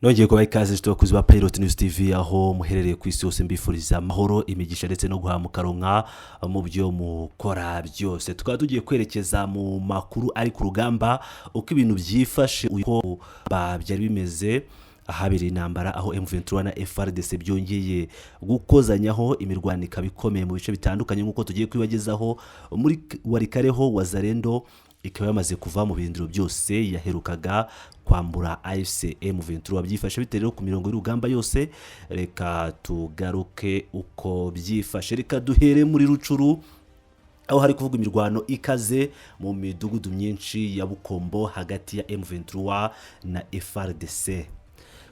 Nongeye kubaha ikaze, inshuti bakunzi ba Pilot News TV, aho muherereye ku isi hose. Mbifuriza amahoro, imigisha ndetse no guhaha mukaronka mu byo mukora byose. Tukaba tugiye kwerekeza mu makuru ari ku rugamba, uko ibintu byifashe, uko byari bimeze ahabereye intambara, aho M23 na FARDC byongeye gukozanyaho, imirwano ikaba ikomeye mu bice bitandukanye nk'uko tugiye kubibagezaho. Muri Walikale ho, Wazalendo ikaba yamaze kuva mu birindiro byose yaherukaga kwambura AFC M23. Byifashe bite rero ku mirongo y'urugamba yose? Reka tugaruke uko byifashe. Reka duhere muri Rutshuru, aho hari kuvuga imirwano ikaze mu midugudu myinshi ya Bukombo hagati ya M23 na FARDC.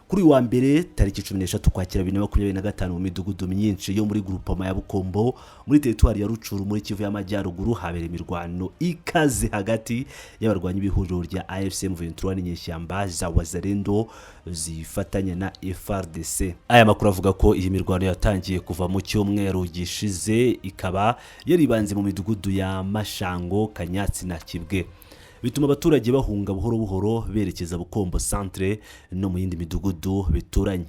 Kuri uyu wa mbere, tariki 13 Ukwakira 2025, mu midugudu myinshi yo muri groupement ya Bukombo, muri teritwari ya Rutshuru, muri Kivu y'Amajyaruguru, habereye imirwano ikaze hagati y'abarwanyi b'ihuriro rya AFC M23 n'inyeshyamba za Wazalendo zifatanya na FARDC. Aya makuru avuga ko iyi mirwano yatangiye kuva mu cyumweru gishize, ikaba yaribanze mu midugudu ya Mashango, Kanyatsi na Kibwe, bituma abaturage bahunga buhoro buhoro berekeza Bukombo centre no mu yindi midugudu bituranye.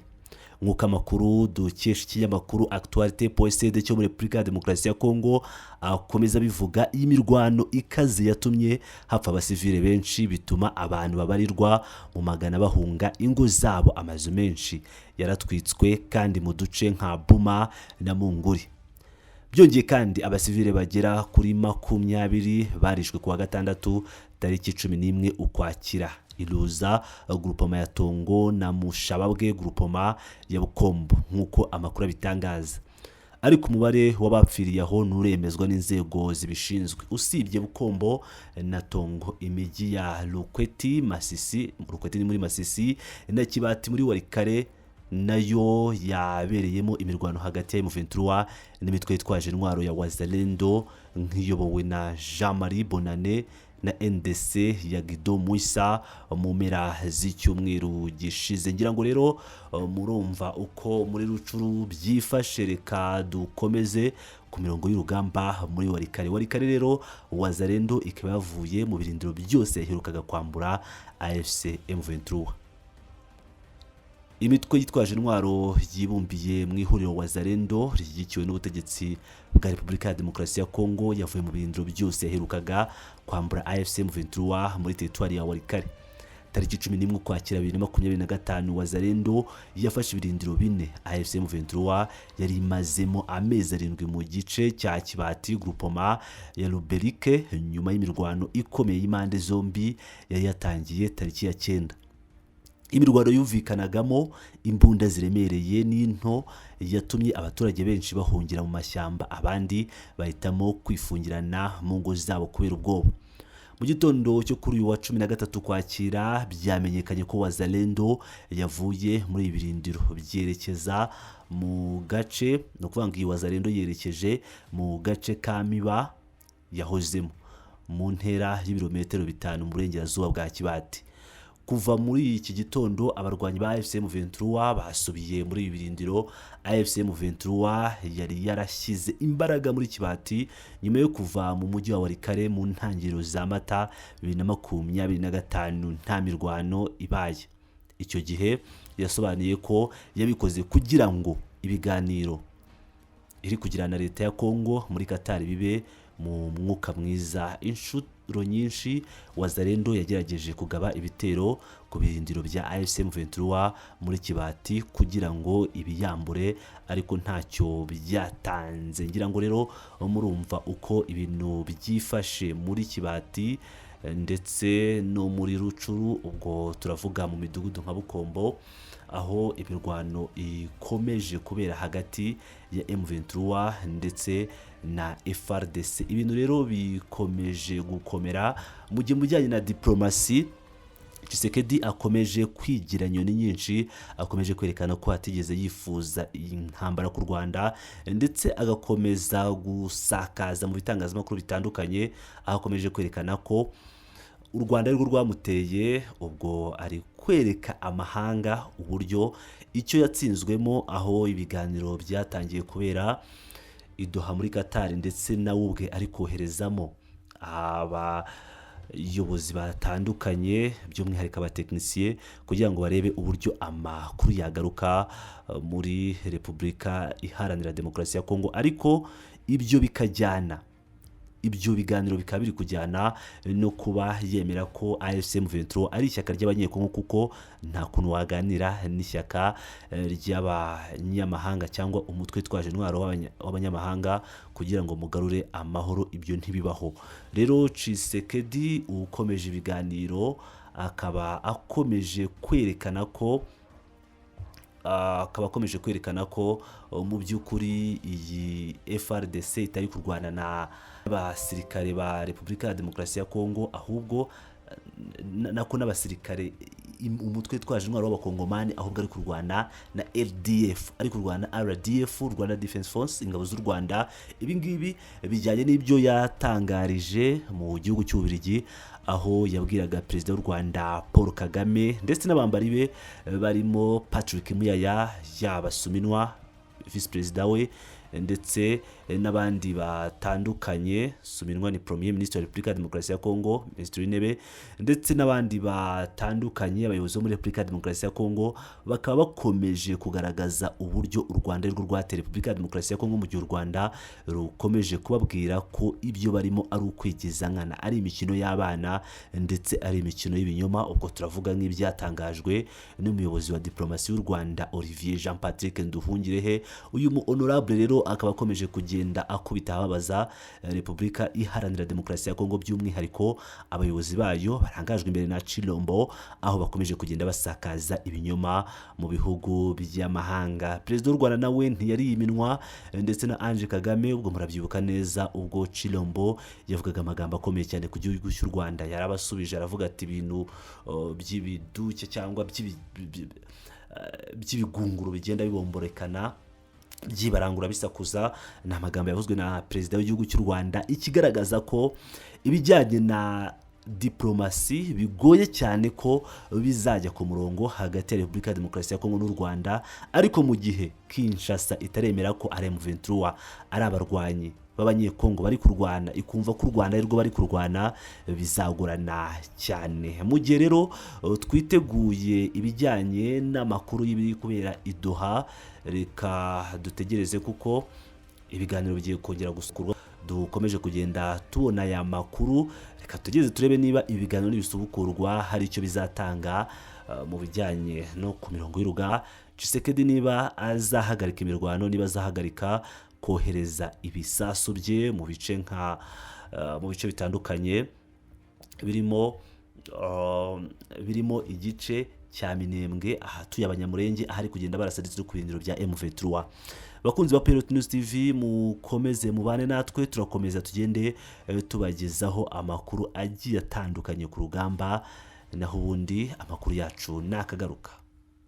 Nk'uko amakuru dukesha ikinyamakuru Actualité.cd cyo muri Repubulika ya Demokarasi ya Kongo akomeza bivuga, iyi mirwano ikaze yatumye hapfa abasivile benshi, bituma abantu babarirwa mu magana bahunga ingo zabo. Amazu menshi yaratwitswe kandi mu duce nka Buma na Munguri. Byongeye kandi, abasivile bagera kuri 20 barishwe kuwa gatandatu, tariki 11 Ukwakira, Iruza, groupement ya Tongo, na Mushababwe, groupement ya Bukombo, nk'uko amakuru abitangaza, ariko umubare w'abapfiriye aho nturemezwa n'inzego zibishinzwe. Usibye Bukombo na Tongo, imijyi ya Lukweti, Masisi, Lukweti ni muri Masisi, na Kibati muri Walikale nayo yabereyemo imirwano hagati ya M23 n'imitwe yitwaje intwaro ya Wazalendo nk'iyobowe na Jean Marie Bonane na NDC ya Guido Muisa mu mpera z'icyumweru gishize. Ngira ngo rero murumva uko muri Rutshuru byifashe. Reka dukomeze ku mirongo y'urugamba muri Walikale. Walikale rero, Wazalendo ikaba yavuye mu birindiro byose yaherukaga kwambura AFC M23. Imitwe yitwaje intwaro yibumbiye mu ihuriro Wazalendo rishyigikiwe n'ubutegetsi bwa Repubulika ya Demokarasi ya Kongo yavuye mu birindiro byose yaherukaga kwambura AFC M23 muri teritwari ya Walikale. Tariki 11 Ukwakira 2025, Wazalendo yafashe ibirindiro bine AFC M23 yari imazemo amezi 7 mu gice cya Kibati, groupement ya Ruberike, nyuma y'imirwano ikomeye y'impande zombi yari yatangiye tariki ya 9. Imirwano yumvikanagamo imbunda ziremereye n'into yatumye abaturage benshi bahungira mu mashyamba, abandi bahitamo kwifungirana mu ngo zabo kubera ubwoba. Mu gitondo cyo kuri uyu wa 13 Kwakira, byamenyekanye ko Wazalendo yavuye muri ibi birindiro byerekeza mu gace, ni ukuvuga ngo iyi Wazalendo yerekeje mu gace ka Miba yahozemo, mu ntera y'ibirometero 5 mu burengerazuba bwa Kibati. Kuva muri iki gitondo, abarwanyi ba AFC M23 basubiye muri ibi birindiro. AFC M23 yari yarashyize imbaraga muri Kibati nyuma yo kuva mu mujyi wa Walikale mu ntangiriro za Mata 2025 nta mirwano ibaye. Icyo gihe yasobanuye ko yabikoze kugira ngo ibiganiro iri kugirana na leta ya Kongo muri Qatar bibe mu mwuka mwiza. Inshuro nyinshi Wazalendo yagerageje kugaba ibitero ku birindiro bya AFC M23 muri Kibati kugira ngo ibiyambure, ariko ntacyo byatanze. Ngira ngo rero murumva uko ibintu byifashe muri Kibati ndetse no muri Rutshuru. Ubwo turavuga mu midugudu nka Bukombo, aho imirwano ikomeje kubera hagati ya M23 ndetse na FARDC. Ibintu rero bikomeje gukomera mu gihe mu bijyanye na diplomasi Tshisekedi akomeje kwigira nyoni nyinshi, akomeje kwerekana ko atigeze yifuza intambara ku Rwanda, ndetse agakomeza gusakaza mu bitangazamakuru bitandukanye, aho akomeje kwerekana ko u Rwanda arirwo rwamuteye. Ubwo ari kwereka amahanga uburyo icyo yatsinzwemo, aho ibiganiro byatangiye kubera i Doha muri Qatar, ndetse nawe ubwe ari koherezamo aba n'abayobozi batandukanye, by'umwihariko abatekinisiye, kugira ngo barebe uburyo amakuru yagaruka muri Repubulika Iharanira Demokarasi ya Kongo. Ariko ibyo bikajyana, ibyo biganiro bikaba biri kujyana no kuba yemera ko AFC M23 ari ishyaka ry'Abanyekongo, kuko nta kuntu waganira n'ishyaka ry'abanyamahanga cyangwa umutwe witwaje intwaro w'abanyamahanga kugira ngo mugarure amahoro, ibyo ntibibaho. Rero Tshisekedi ukomeje ibiganiro akaba akomeje kwerekana ko mu by'ukuri iyi FARDC itari kurwana na abasirikare ba Repubulika ya Demokarasi ya Kongo, ahubwo nako n'abasirikare umutwe witwaje intwaro w'Abakongomani, ahubwo ari kurwana na RDF, ari kurwana na RDF, Rwanda Defense Force, ingabo z'u Rwanda. Ibi ngibi bijyanye n'ibyo yatangarije mu gihugu cy'Ububiligi, aho yabwiraga Perezida w'u Rwanda Paul Kagame ndetse n'abambari be barimo Patrick Muyaya, yaba Suminwa visi perezida we, ndetse n'abandi batandukanye. Suminwa ni Premier Ministre wa Repubulika ya Demokarasi ya Kongo, Minisitiri w'Intebe, ndetse n'abandi batandukanye, abayobozi bo muri Repubulika ya Demokarasi ya Kongo, bakaba bakomeje kugaragaza uburyo u Rwanda arirwo rwateye Repubulika ya Demokarasi ya Kongo, mu gihe u Rwanda rukomeje kubabwira ko ibyo barimo ari ukwigiza nkana, ari imikino y'abana, ndetse ari imikino y'ibinyoma. Ubwo turavuga nk'ibyatangajwe n'umuyobozi wa diplomasi y'u Rwanda, Olivier Jean Patrick Nduhungirehe. Uyu mu honorable rero akaba akomeje kugenda akubita ababaza Repubulika Iharanira Demokarasi ya Kongo, by'umwihariko abayobozi bayo barangajwe imbere na Chilombo, aho bakomeje kugenda basakaza ibinyoma mu bihugu by'amahanga. Perezida w'u Rwanda nawe ntiyariye iminwa, ndetse na Ange Kagame. Ubwo murabyibuka neza ubwo Chilombo yavugaga amagambo akomeye cyane ku gihugu cy'u Rwanda, yarabasubije aravuga ati ibintu by'ibiduke cyangwa by'ibigunguru bigenda bibomborekana byibarangura bisakuza. Ni amagambo yavuzwe na perezida w'igihugu cy'u Rwanda, ikigaragaza ko ibijyanye na diplomasi bigoye cyane ko bizajya ku murongo hagati ya Repubulika ya Demokarasi ya Kongo n'u Rwanda. Ariko mu gihe Kinshasa itaremera ko ari M23 ari abarwanyi b'Abanyekongo bari kurwana, ikumva ko u Rwanda arirwo bari kurwana, bizagorana cyane. Mu gihe rero twiteguye ibijyanye n'amakuru y'ibiri kubera i Doha, reka dutegereze kuko ibiganiro bigiye kongera gusukurwa. Dukomeje kugenda tubona aya makuru, reka tugereze turebe niba ibiganiro nibisubukurwa hari icyo bizatanga mu bijyanye no ku mirongo y'urugamba. Tshisekedi niba azahagarika imirwano, niba azahagarika kohereza ibisasu bye mu bice nka mu bice bitandukanye birimo igice cya Minembwe ahatuye Abanyamurenge, ahari kugenda barasa, ndetse no ku birindiro bya M23. Bakunzi ba Pilot News TV, mukomeze mubane natwe, turakomeza tugende tubagezaho amakuru agiye atandukanye ku rugamba. Naho ubundi amakuru yacu nakagaruka.